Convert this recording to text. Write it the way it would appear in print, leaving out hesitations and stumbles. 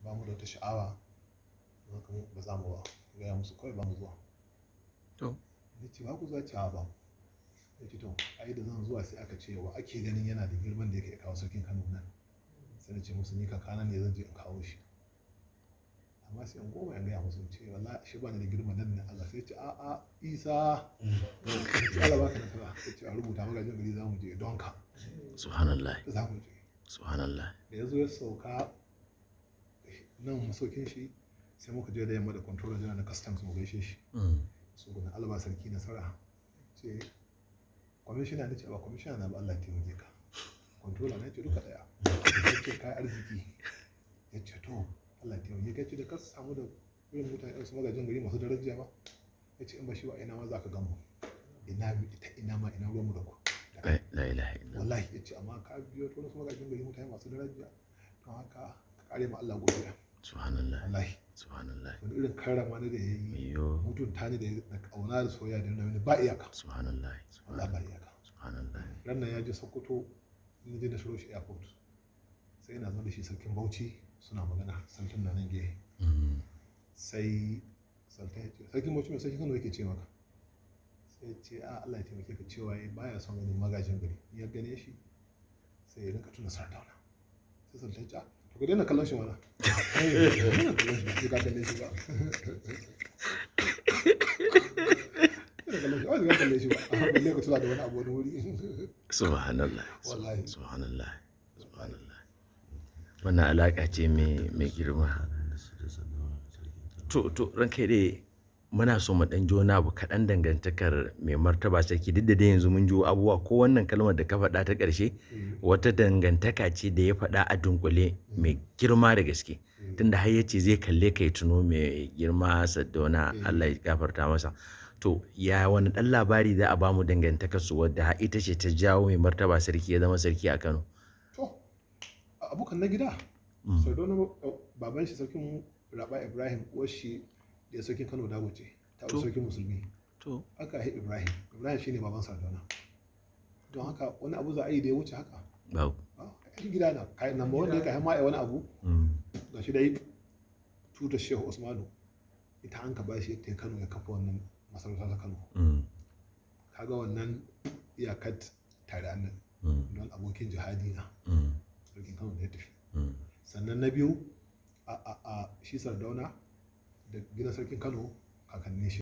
Ba mu da wata sha'awa, don haka mu ba za mu ba. Gaya musu kawai ba mu zuwa. To. Ni ce ba ku zuwa, cewa ba. Ya ce to ai da zan zuwa sai aka ce wa ake ganin yana da girman da yake kawo sarkin Kano nan. Sai na ce musu ni kakana ne zan je in kawo shi. Amma sai in goma in gaya musu in ce wallahi shi ba ni da girman nan ne Allah. Sai ya ce a a Isa. Ya ce Allah baka nasara. Ya ce a rubuta magajin gari za mu je don ka. Subhanallah. Za mu je. Subhanallah. Da ya zo ya sauka nan masaukin shi, sai muka je da yamma da controller general na customs mu gaishe shi. Su gudun Allah ba sarki nasara. Ce kwamishina ne, ce ba kwamishina na ba, Allah ya taimake ka. Controller na ce duka daya. Ya ce kai arziki. Ya ce to Allah ya taimake ka. Ya ce da ka samu da irin mutane irin su magajin gari masu daraja ba. Ya ce in ba shi ba ina ma za ka gamu. Ina ita ina ma ina ruwanmu da ku. La ilaha illallah. Wallahi ya ce amma ka biyo ta wasu magajin gari mutane masu daraja. Don haka ka kare ma Allah godiya. Subhanallah. Wallahi. Subhanallah. Wani irin karrama ne da ya yi. Ayyo. Mutunta ne da ya da ƙauna da soyayya da nuna mini ba iyaka. Subhanallah. Wallahi ba iyaka. Subhanallah. Ran nan ya je Sokoto, ni je na shiro shi airport. Sai ina zo da shi sarkin Bauchi suna magana, sarkin na nan gehe. Sai sarkin ya ce, sarkin Bauchi mai sarkin Kano yake ce maka. Sai ya ce a Allah ya taimake ka, cewa ya baya son ganin magajin gari. In ya gane shi sai ya rinka tuna Sardauna. Sai sarkin ya ce, to ka daina kallon shi mana. Eh, ka daina kallon shi ba, sai ka kalle shi ba. Daina kallon shi, ba sai ka kalle shi ba. Balle ka tuna da wani abu wani wuri. Subhanallah. Wallahi. Subhanallah. Subhanallah. Wannan alaƙa ce mai girma. To ranka dai muna so mu ɗan ji wani abu kaɗan dangantakar mai martaba sarki, duk da dai yanzu mun ji abubuwa, ko wannan kalmar da ka faɗa ta ƙarshe wata dangantaka ce da ya faɗa a dunkule mai girma da gaske, tunda har ya ce zai kalle ka ya tuno mai girma Sardauna, Allah ya gafarta masa. To ya wani ɗan labari za a ba mu dangantakar su wadda har ita ce ta jawo mai martaba sarki ya zama sarki a Kano? To abokan na gida, Sardauna baban shi sarkin Raba Ibrahim, uwar shi da sarkin Kano Dagoce ta auri sarkin musulmi. Aka haifi Ibrahim. Ibrahim shine baban Sardauna. Don haka wani abu za a yi da ya wuce haka? Babu. Aikin gida na kai nan ba wanda ya kai ma wani abu. Ga shi dai tutar Shehu Usmanu ita an ka bashi ta Kano ya kafa wannan masarauta ta Kano. Kaga wannan iyakat tare annan don abokin jihadi na sarkin Kano da ya tafi. Sannan na biyu a shi Sardauna da gidan sarkin Kano kakannin shi.